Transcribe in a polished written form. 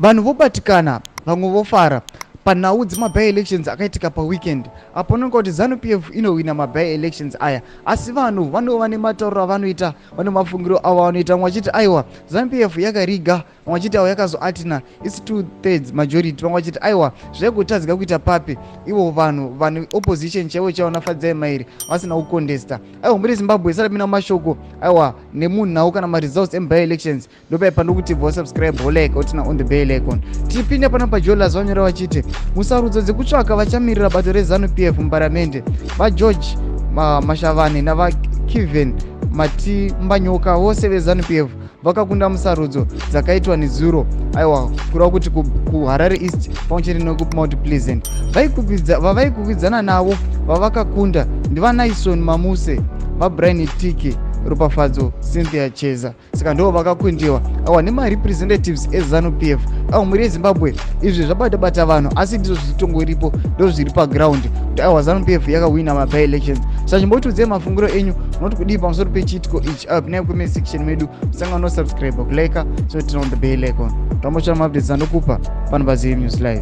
Vanhu vobatikana, vamwe vofara panhau dzemaby-elections akaitika paweekend apo unonga kuti Zanu PF inohwina maby-elections aya, asi vanhu vanova nematauriro avanoita, vane mafungiro avo avanoita. Vamwe vachiti aiwa, Zanu PF yakariga, vamwe vachiti aiwa, yakazoatina its 2/3 majority, vamwe vachiti aiwa, zvaigotadzika kuita papi ivo vanhu vane opposition chaivo chaivo naFadzai Mairi vasina kucontesta. Aiwa, muri Zimbabwe, isati mashoko aiwa nemunhau kana maresults emaby-elections, ndopai panokuti bva subscribe, wolike, woturn on the bell icon. Tichipinda pana pajolas, vanyora vachiti musarudzo dzekutsvaka vachamirira bato reZanu PF muparamende, vaGeorge Mashavane navaKiven Matimbanyoka, vose veZanu PF, vakakunda musarudzo dzakaitwa nezuro. Aiwa, kureva kuti kuHarare East pamwe chete nekuMount Pleasant. Vavaikukwikwidzana navo vavakakunda ndivaNaison Mamuse, vaBrian Tiki, Ropafadzo Cynthia Cheza. Saka ndo vakakundiwa awa nemarepresentatives eZanu PF. Awa, mhuri yeZimbabwe, izvi zvabata-bata vanhu, asi ndizvo zvitongoripo, ndo zviri paground kuti aiwa, Zanu PF yakawina maby-elections. Saka chimbotiudzei mafungiro enyu, unoti kudii pamusoro pechiitiko ichi? Awa, pinai comment section medu, musanga nosubscribe, kulike, so turn on the bell icon, rambotsvana maupdates andokupa pano paZM News Live.